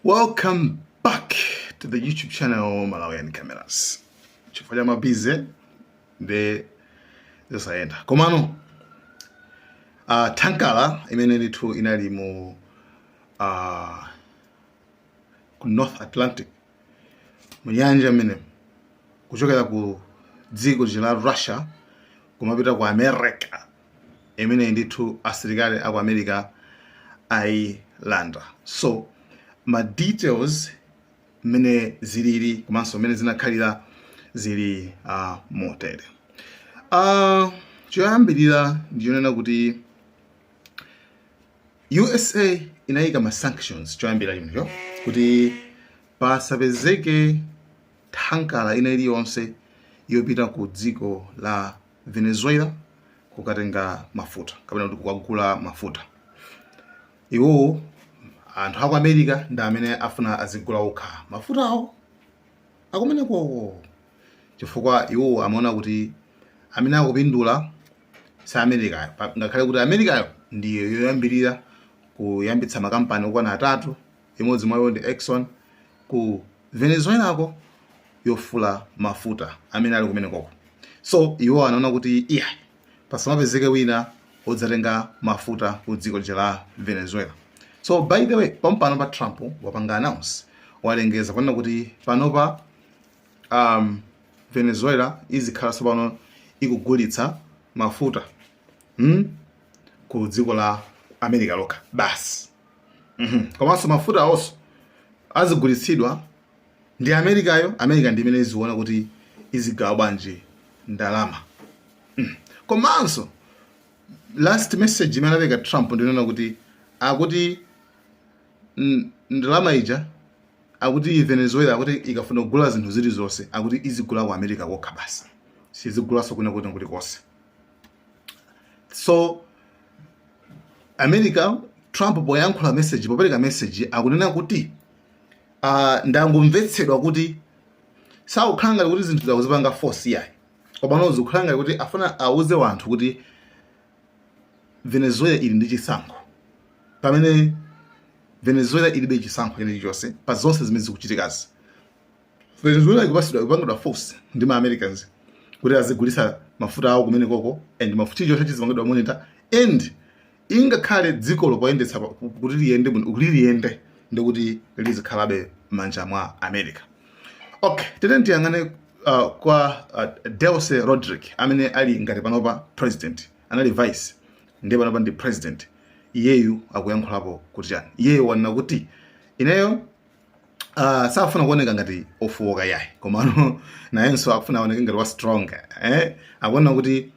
Welcome back to the YouTube channel Malawian Cameras. Chifukwa cha ma busy ndi zosayenda. Komano tanker imene ndithu inali mu ku North Atlantic, mu nyanja imene kuchokera ku dziko la Russia kumapita ku America, imene ndithu asilikali aku America ayilanda. So ma details mmene zilili komanso mmene zinakhalira zili motere. Choyambirira ndiyonena kuti USA inayika ma sanctions choyambira chinthucho kuti pasapezeke tanker ina iliyonse yopita ku dziko la Venezuela kukatenga mafuta kapena kuti kukagula mafuta. Iwowo anthu aku America ndi amene afuna azigula okha mafutawo akumeneko, chifukwa iwowo amaona kuti amene akupindula si Americayo, ngakhale kuti Americayo ndiyo yoyambirira kuyambitsa makampani okwana atatu, imodzi mwayo ndi Exxon, ku Venezuelako yofula mafuta amene ali kumenekoko. So iwo anaona kuti iya, pasamapezeke wina odzatenga mafuta ku dziko lija la Venezuela. So by the way, pompano pa Trump wapanga announce, walengeza kunena kuti panopa Venezuela izikhalanso pano ikugulitsa mafuta ku dziko la America lokha basi. Komanso mafuta awonso azigulitsidwa ndi Americayo. America ndi imene iziona kuti izigawa bwanji ndalama. Komanso last message imene anapereka Trump ndinena kuti akuti ndalama ija, akuti Venezuela akuti ikafuna kugula zinthu zilizonse, akuti izigula ku America kokha basi, sizigulanso kwina kuti kulikonse. So America, Trump poyankhula message, popereka message, akunena kuti ndangomvetsedwa kuti sakukhala ngati kuti zinthu zakuzipanga force yayi, koma zikukhala ngati kuti afuna auze wanthu kuti Venezuela ili ndi chisankho, pamene Venezuela ilibe chisankho chilichonse pa zonse zimene zikuchitikazi. Venezuela ikupasidwa, ikupangidwa force ndi ma Americans kuti azigulisa mafuta awo kumene koko, and mafuta chilichonse chizipangidwa monitor, and ingakhale dziko lopoyendetsa kuti liyende bwino, kuti liyende ndikuti lizikhalabe m'manja mwa America. Okay, tete tiyang'ane kwa Delcy Rodrigue amene ali ngati panopa president, anali vice, ndiye panopa ndi president. Iyeyu akuyankhulapo kuti chani? Iyeyu wanena kuti ineyo safuna kuoneka ngati ofowoka yayi, komano nayenso akufuna aoneke ngati wa strong, eh? Akuona kuti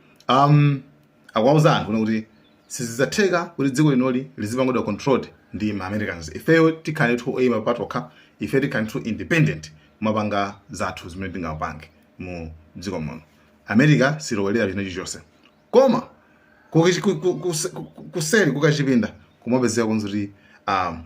akuwauza anthu kuti sizidzatheka kuti dziko linoli lizipangidwa controlled ndi ma Americans. Ifeyo tikhale tu oyima patokha, ife tikhale tu independent kumapanga zathu zimene tingapange mu dziko muno. America silowelera china chilichonse, koma kuseri kukachipinda kumapezeka konza kuti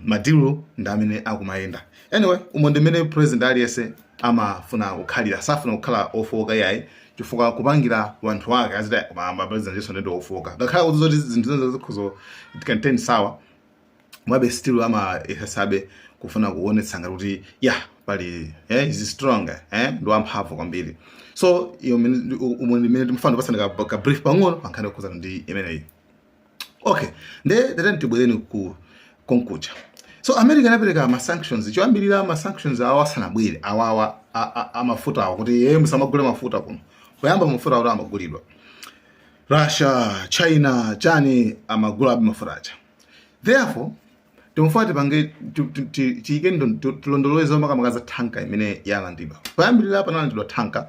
ma deal ndi amene akumayenda. Anyway, umo ndi mmene president aliyense amafuna kukhalira. Safuna kukhala ofowoka yayi, chifukwa kupangira wanthu wake aziti koma ma president yeso ndi ofowoka, ngakhale kuti zoti zinthu zonse zikhozo it can turn sour, mwabe still amayesabe kufuna kuonetsa ngati kuti ya pali is strong, ndi wamphamvu kwambiri. So iyo umo ndi mmene timafuna kupasana ka brief pang'ono pa nkhani yokhuzana ndi imeneyi. Okay, nde tateni tibwereni ku konkuja. So America inapereka ma sanctions choyambirira. Ma sanctions awo asanabwere awawa amafuta awo kuti ye musamagule mafuta kuno, poyamba mafuta awo amagulidwa Russia, China, chani, amagula mafuta aja. Therefore timufuna tipange tiyike tilondoloweze makamaka za tanker imene yalandidwa. Poyambirira panalandidwa tanker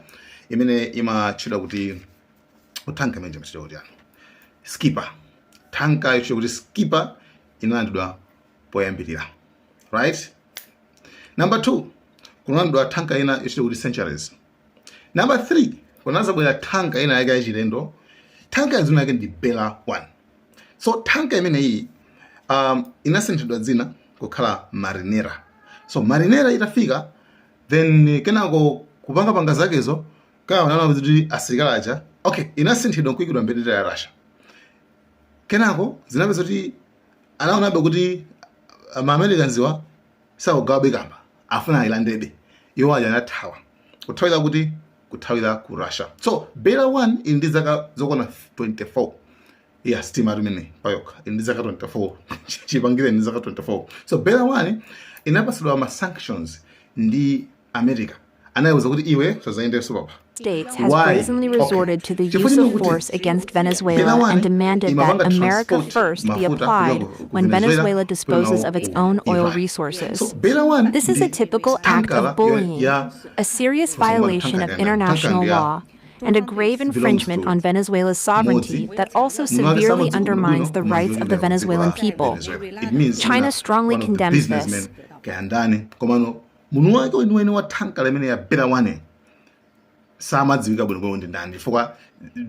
imene imatchedwa kuti, tanker imene imatchedwa kuti yani? Skipper. Tanker yotchedwa kuti Skipper inalandidwa poyambirira, right? Number two, kunalandidwa tanker ina yotchedwa kuti Centuries. Number three, kunazabwera tanker ina yake yachilendo. Tanker dzina yake ndi Bella 1. So tanker imeneyi inasinthidwa dzina kukhala Marinera. So Marinera itafika, then kenako kupangapanga zakezo kaona kuti asilikali aja, okay, inasinthidwa nkuyikidwa mbendera ya Russia. Kenako zinapeza kuti anaonabe kuti ma Americans wa Sakugawabe kamba, afuna ayilandebe. Iwo aja anathawa. Kuthawira kuti? Kuthawira ku Russia. So Bella 1 ili ndi zaka zokwana 24. Ya sitima imene payokha ili ndi zaka 24, chipangire ndi zaka 24. So Bella 1 inapasidwa ma sanctions ndi America, anayiwuza kuti iwe usazayendenso papa. States has Why? Brazenly resorted to the Chifukwa use of chino kuti force against Bella Venezuela 1 and demanded that imapanga America transport first be mafuta applied kuchoka ku when Venezuela Venezuela disposes kupita of its ku own oil Iran. Resources. So Bella 1 This is a ndi typical act tankala of bullying, ya a serious violation of international law, and a grave belongs infringement to on Venezuela's sovereignty Modzi. that also Munthu wake severely samadziwa undermines bwino the rights of the koma Venezuelan dziko la people. Venezuela. It means China mwina strongly one of the condemns this. businessmen kayandani, komano munthu wake weniweni wa thankala imene ya Bella 1 samadziwika bwinobwino ndi ndani, chifukwa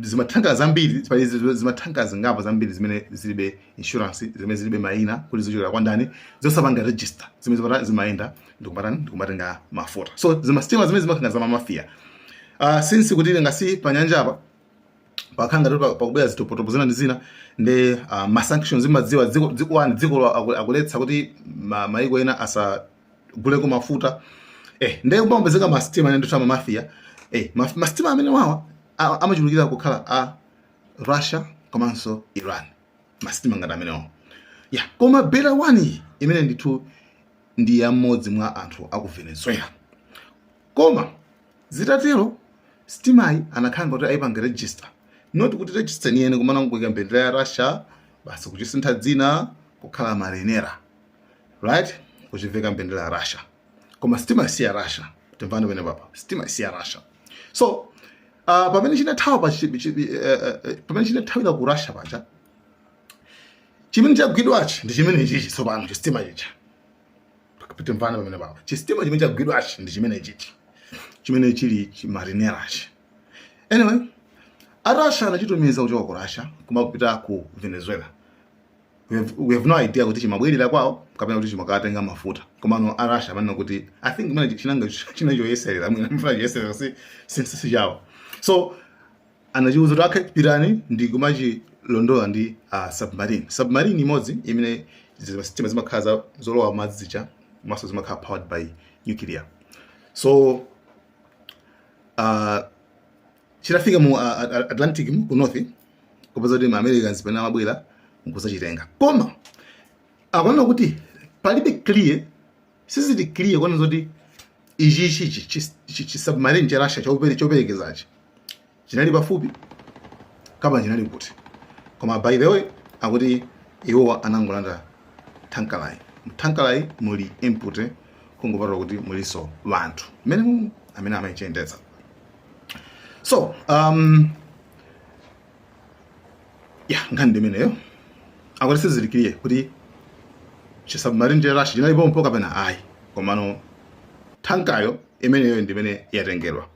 zimathankala zambiri pali, zimathankala zingapo zambiri zimene zilibe insurance, zimene zilibe mayina kuti zichokera kwa ndani, zosapanga register, zimene zimayenda ndikumatani, ndikumatenga mafuta. So zimasitima zimene zimakhala za mamafiya, since kuti ngasi pa nyanja apa pakhala ngati pakubwera zitopotopo zina ndi zina ndi ma sanctions, imadziwa dziko wani dziko akuletsa kuti maiko ena asaguleko mafuta, ndiye kumapezeka masitima ane ndithu amamafiya. Masitima amene wawa amachulukira kukhala a Russia komanso Iran, masitima ngati amenewo ya. Koma Bella 1 iyi imene ndithu ndi ya mmodzi mwa anthu aku Venezuela. Koma zitatero, sitimayi anakhala ngati ayipanga register, not kuti register niyene, kumana nkuika mbendera ya Russia basi, kuchisintha dzina kukhala Marinera, right, kuchiveka mbendera ya Russia, koma sitima si ya Russia. Timvani pene papa, sitima si ya Russia. So pamene chinathawa pa pamene chinathawira ku Russia paja, chimene chagwidwachi ndi chimene chichi tsopano, chisitima chicha. Timvani pamene papa, chisitima chimene chagwidwachi ndi chimene chichi, chimene chili chimarinerachi. Anyway, a Russia anachitumiza kuchoka ku Russia kumapita ku Venezuela. We have no idea kuti chimabwerera kwawo kapena kuti chimakatenga mafuta. Komano a Russia amanena kuti, I think mene chinanga china choyeserera, mwina mfuna choyeserera, si si chawo. So anachiuza kuti, "Okay, pitani ndi kumachilondola ndi submarine." Submarine imodzi imene sitima zimakhala zolowa madzi zija, komanso zimakhala powered by nuclear. So chitafika mu Atlantic, mu ku north, kupeza kuti ma Americans pamene amabwera nkudzachitenga. Koma akuona kuti palibe clear, sizili clear kuona zoti ichi chi submarine cha Russia choperekezachi chinali pafupi kapa chinali kuti. Koma by the way, akuti iwowa anangolanda thankalayi. Mthankalayi muli input, kungopatula kuti muliso vanthu mmene mumu amene amayichiyendetsa. So ya, nkhani ndi imeneyo. Akuti sizili clear kuti chisubmarine cha Russia chinalipompo kapena ayi, komano thankayo imeneyo ndi imene yatengedwa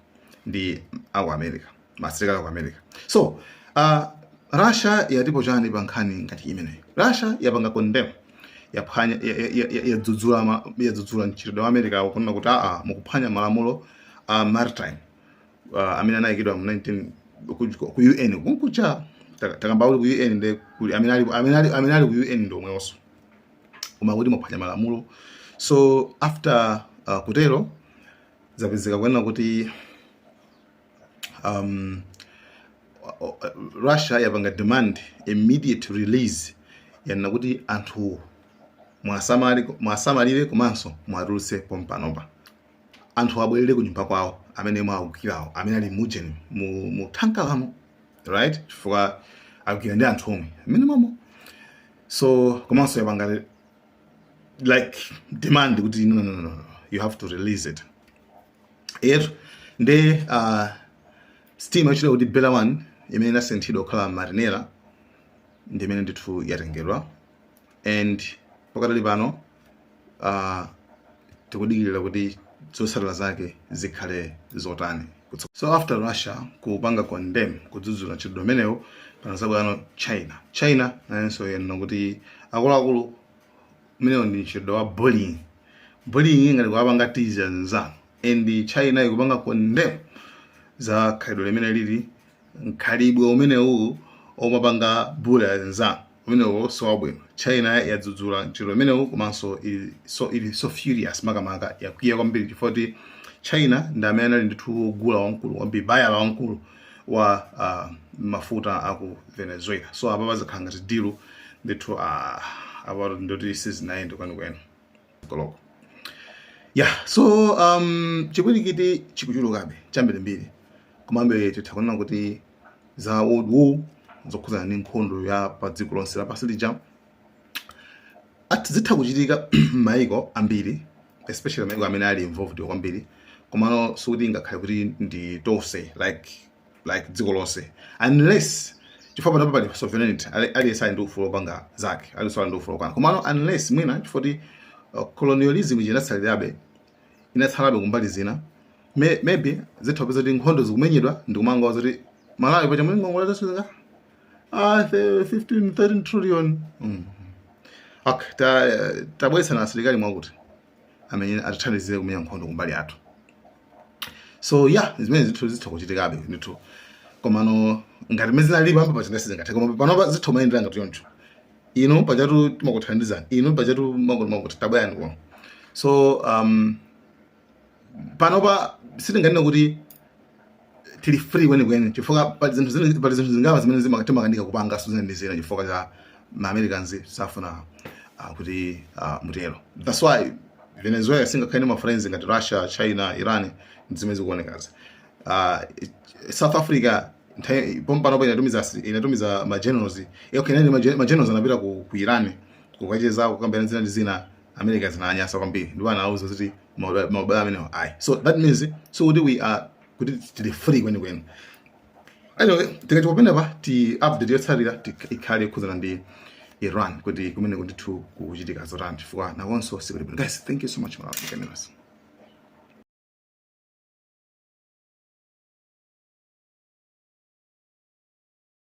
ndi aku America, masilikali aku America. So Russia yatipo chani pa nkhani ngati imeneyo? Russia yapanga condemn, yaphwanya, yadzudzula mchitidwe wa America, kunena kuti aa, mukuphwanya malamulo a maritime amene anayikidwa mu 19 ku UN kunkucha. Takamba kuti ku UN ndi kuli amene ali ku UN ndi omwewonso, koma kuti muphwanya malamulo. So after kutero, zapezeka kunena kuti Russia yapanga demand immediate release, yanena kuti anthu mwasamalire komanso mwatulutse pompanopa, anthu abwerere ku nyumba kwawo amene mwawukirawo, amene ali mujeni mu thankalamo, right, chifukwa akukira ndi anthu omwe amene momo. So komanso yapanga like demand kuti no, no, no, no, you have to release it yetu. Ndi sitima yochita kuti Bella 1 imene inasinthidwa kukhala Marinera ndi imene ndithu yatengedwa, and pakatali pano tikudikirira kuti zotsatira zake zikhale zotani. So after Russia kupanga condemn, kudzudzula mchitidwe umenewo, panazabwano China. China nayenso yanena kuti akuluakulu, umenewo ndi mchitidwe wa bullying. Bullying ngati kuwapanga tease anzanu, and China ikupanga condemn za khalidwe limene lili, mkhalidwe umenewu omapanga bully anzanu. Umenewo si wabwino. China yadzudzula mchitidwe umenewu komanso ili so furious, makamaka yakwiya kwambiri chifukwa kuti China ndi amene anali ndithu wogula wamkulu kwambiri, buyer wamkulu wa mafuta aku Venezuela. So apa pazakhala ngati deal ndithu apa ndoti sizinayende kwenikweni koloko. Yeah, so chipwirikiti chikuchulukabe chambirimbiri, komabe titha kunena kuti za World War zokhudzana ndi nkhondo ya pa dziko lonse lapansi lija ati zitha kuchitika m'mayiko ambiri, especially mayiko amene ali involved kwambiri, komano sikuti ngakhale kuti ndi tonse, like dziko lonse, unless, chifukwa panopa pali sovereignty, aliyense ali ndi ufulu wopanga zake, aliyense ali ndi ufulu wopanga, komano unless mwina chifukwa kuti colonialism inatsalirabe, inatsalabe kumbali zina, maybe zitha kupeza kuti nkhondo zikumenyedwa ndikumanga zoti Malawi pacha muli ngongole zathu 15 13 trillion. Okay, tabweretsana asilikali mwakuti amene atithandizire kumenya nkhondo kumbali yathu. So yeah, zimene zithu zitha kuchitikabe ndithu, komano ngati mmene zinali pamba pachina sizingathe, koma panopa zitha kumayendera ngati choncho. Inu pachatu timakuthandizani, inu pachatu makuti makuti, tabwerani kuno. So panopa sitinganene kuti tili free kwenikweni, chifukwa pali zinthu zingawa zimene timakanika kupanga zina ndi zina chifukwa cha ma Americans safuna kuti mutero. That's why Venezuela singakhale ndi ma friends ngati Russia, China, Iran ndi zimene zikuonekazi. South Africa pompanopo inatumiza ma generals. Okay, nani ma generals anapita ku Iran kukacheza, kukambirana zina ndi zina. America zinanyasa kwambiri ndipo anauza kuti maubale amenewo ayi. So that means so kuti we are kuti tili free kwenikweni. Anyway, tikati pamenepa ti update yotsatira ikhale yokhudzana ndi Iran, kuti kumene ndithu kukuchitika zotani, chifukwa nakonso sikuli bwino. Guys, thank you so much. Malawi Cameras.